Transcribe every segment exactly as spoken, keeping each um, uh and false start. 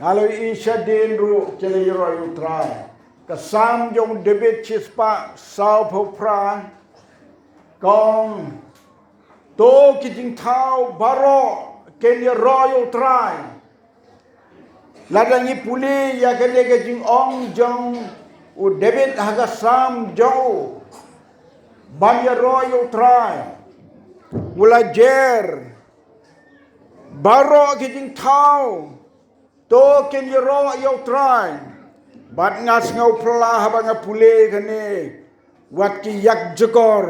Halor i shadien ruh ki la ïaroh ïa u Trai. Ka Salm jong u David shispah sawphew phra ka ong, to ki jingthaw baroh kin ïaroh ïa u Trai. Lada ngi pule ïa kane ka jingong jong u David ha ka Salm jong u ban ïaroh ïa u Trai, u la jer, baroh ki jingthaw to kin ïaroh ïa u Trai. Bad nga sngew phylla haba nga pule kane, wat ki ïakjakor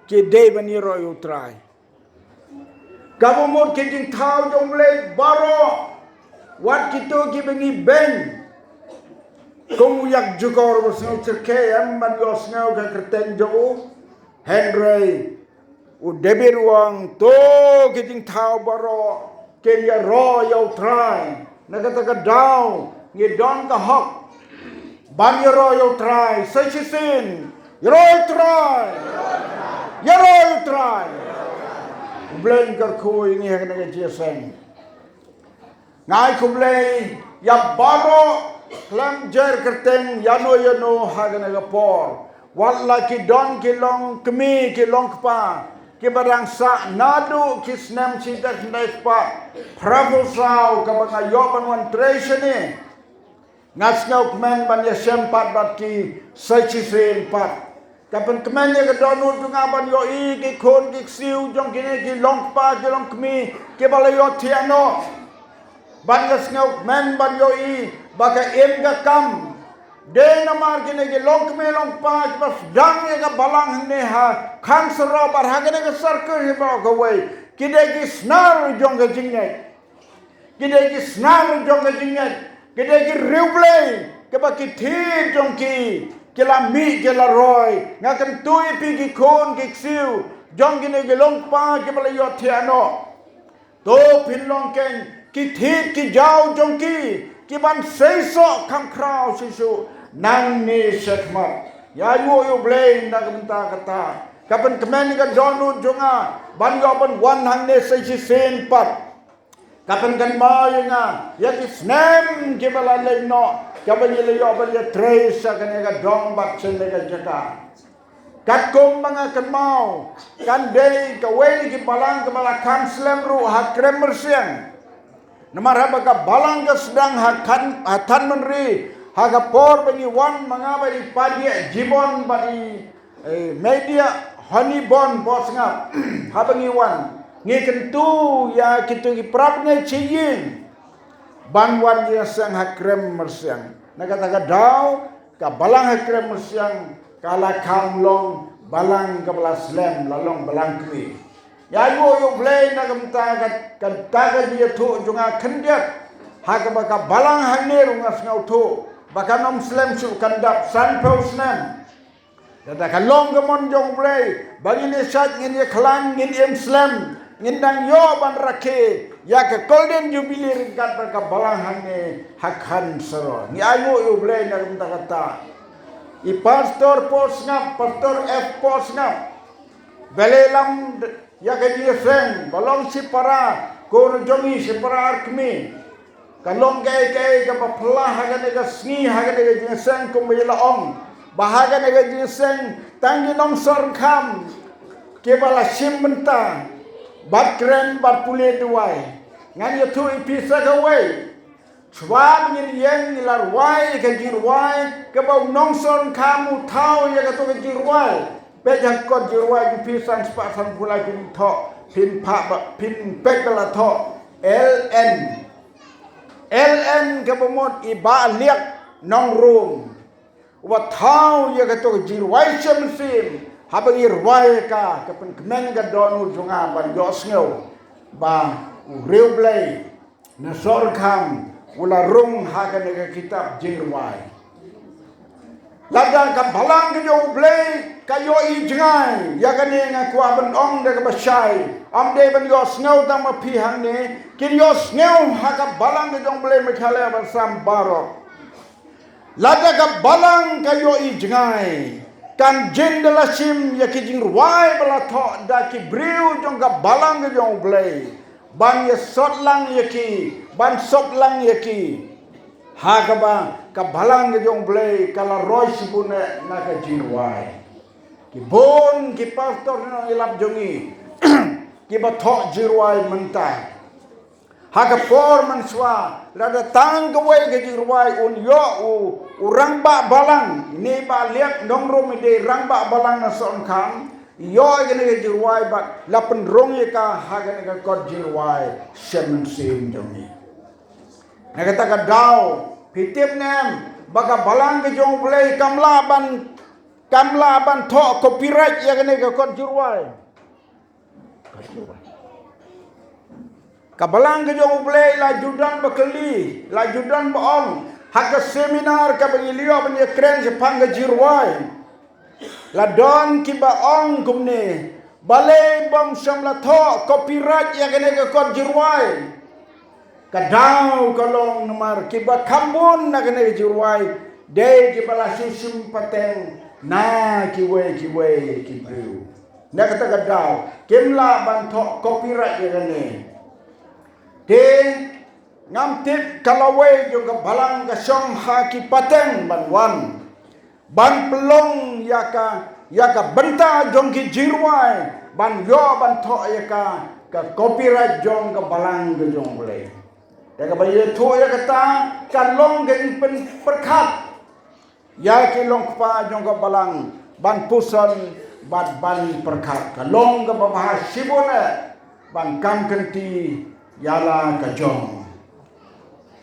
ki dei ban ïaroh ïa u Trai. Kaba mut ki jingthaw jong u Blei baroh, wat kito kiba ngi beiñ. Kum u ïakjakor ba sngew syrkhei em ban ïohsngew ka kyrteng jong u. Hynrei u David u ong, to ki jingthaw baroh kin ïaroh ïa u Trai. Na kata ka daw ngi don ka hok ban ïaroh ïa u Trai sa shisien. Ïaroh ïa u Trai. Ïaroh ïa u Trai. U Blei un kyrkhu ïa ngi ha kane ka jingïaseng. Nga ai khublei ïa baroh khlem jer kyrteng ïano ïano ha kane ka por. Wat la ki don ki longkmie ki longkpa kiba dang sah naduh ki snem shi hajar khyndai spah phra phew saw kaba nga ïoh ban wan trei shane. Nga sngewkmen ban ïashem pat bad ki sa shisien pat. Ka pynkmen ïa ka dohnud jong nga ban ïohi ki khun ki ksiew jong kine ki longkpa ki longkmie kiba la ïohthiah noh. Bad nga sngewkmen ban ïohi ba ka im ka kam, dei namar kine ki longkmie longkpa kiba sdang ïa ka balang hangne ha Khansaro bad ha kane ka circle hi baroh kawei, ki dei ki snar jong ka jingngeit. Ki dei ki snar jong ka jingngeit, ki dei ki riewblei kiba ki thied jong ki ki la mih ki la roi. Nga kyntu ïa phi ki khun ki ksiew jong kine ki longkpa kiba la ïohthiah noh, to phin long keiñ ki thied ki jaw jong ki, ki ban seisoh kham khraw shisha nangne shakhmat. Ïa ïoh ïa u Blei na ka bynta kata. Ka pynkmen ïa ka dohnud jong nga ban ïoh ban wan hangne sa shisien pat. Ka pynkynmaw ïa nga ïa ki snem kiba la leit noh, kaba ngi la ïoh ban ïatrei sha kane ka dong bad sha kane ka jaka. Katkum ba nga kynmaw, kan dei kawei na ki balang kaba la kham slem ruh ha Krem Myrsiang. Namar haba ka balang ka sdang ha Than, ha Thanmynri, ha ka por ba ngi wan ma nga bad i Padiah Jibon bad i, eh, Meidiah Honibon Bosngap, haba ngi wan, ngi kyntu ïa kito ki para bangeit sha ïing ban wan ïaseng ha Krem Myrsiang. Na kata ka daw, ka balang ha Krem Myrsiang ka la kham long balang kaba la slem, la long balang kmie. Ïa ïoh ïa u Blei na ka bynta ka, kata ka jingïathuh jong nga khyndiat ha kaba ka balang hangne ruh nga sngewthuh ba kan ym slem shuh, kan dap sanphew snem. Lada ka long ka mon jong u Blei ba ngin ïa shait, ngin ïa khlaiñ, ngin im slem, ngin dang ïoh ban rakhe ïa ka Golden Jubilee ryngkat bad ka balang hangne ha Khansaro. Ngi ai nguh ïa u Blei na ka bynta kata. I Pastor Paul Sngap, Pastor F Paul Sngap, ba la ïalam ïa ka jingïaseng, ba long shipara, ko na jong ngi shipara ar kmie. Ka long kaei kaei kaba phylla ha kane ka sngi, ha kane ka jingïaseng, kumba ïa la ong ba ha kane ka jingïaseng tang ki nongshor kham kiba la shim bynta bad kren bad pule duwai. Ngan ïathuh ïa phi sa kawei. Shuwa ba ngin ïeng ngi la rwai ïa ka jingrwai kaba u nongshor kham u thaw ïa kato ka jingrwai. Peit ha kot jingrwai jong phi, san spah sanphew lai, phin thoh, phin phah ba, phin peit ba la thoh L N. L N kaba mut i Bah Liak Nongrum, uba thaw ïa kato ka jingrwai shem shem. Haba ngi rwai ïa ka, ka pynkmen ka dohnud jong nga ban ïohsngew ba u riewblei na Sorkham u la rung ha kane ka kitab jingrwai. Lada ka balang ka jong u Blei ka ïohi jngai ïa kane, nga kwah ban ong da kaba shai, ym dei ban ïohsngew tang ma phi hangne, kin ïohsngew ha ka balang ka jong u Blei Meghalaya bad Assam baroh. Lada ka balang ka ïohi jngai, kan jin da la shim ïa ki jingrwai ba la thoh da ki briew jong ka balang ka jong u Blei, ban ïa sot lang ïa ki, ban sop lang ïa ki. Ha kaba ka balang ka jong U Blei ka la roi shibun eh na ka jingrwai. Ki bun ki pastor nongïalap jong ngi kiba thoh jingrwai mynta. Ha ka por mynshuwa lada tang kawei ka jingrwai un ïoh u, u rangbah balang, ine i Bah Liak Nongrum i dei rangbah balang na Sohryngkham, ïoh ïa kane ka jingrwai bad la pynrung ïa ka ha kane ka kot jingrwai sha mynsiem jong ngi. Na kata ka daw, phi tip ne em ba ka balang ka jong U Blei kam lah ban, kam lah ban thoh copyright ïa kane ka kot jingrwai. Ka balang ka jong U Blei la ju don ba kylli, la ju don ba ong ha ka seminar kaba ngi la ïoh ban ïakren shaphang ka jingrwai. La don kiba ong kumne, balei bym shym la thoh copyright ïa kane ka kot jingrwai. Ka daw ka long namar kiba kham bun na kane ka jingrwai dei kiba la shu shim pateng na kiwei kiwei ki briew. Na kata ka daw kim lah ban thoh copyright ïa kane. Te ngam tip ka lawei jong ka balang ka shong ha ki pateng ban wan ban pynlong ïa ka, ïa ka bynta jong ki jingrwai ban ïoh ban thoh ïa ka, ka copyright jong ka balang ka jong U Blei. Ïa kaba ïathuh ïa kata ka long ka jingpynpyrkhat ïa ki longkpa jong ka balang ban puson bad ban pyrkhat. Ka long kaba bha shibun eh ban kam kynti ïa la ka jong.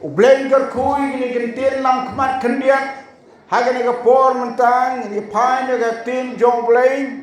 U Blei un kyrkhu ïa kine ki ktien lam khmat khyndiat. Ha kane ka por mynta ngin ïa phai na ka ktien jong U Blei.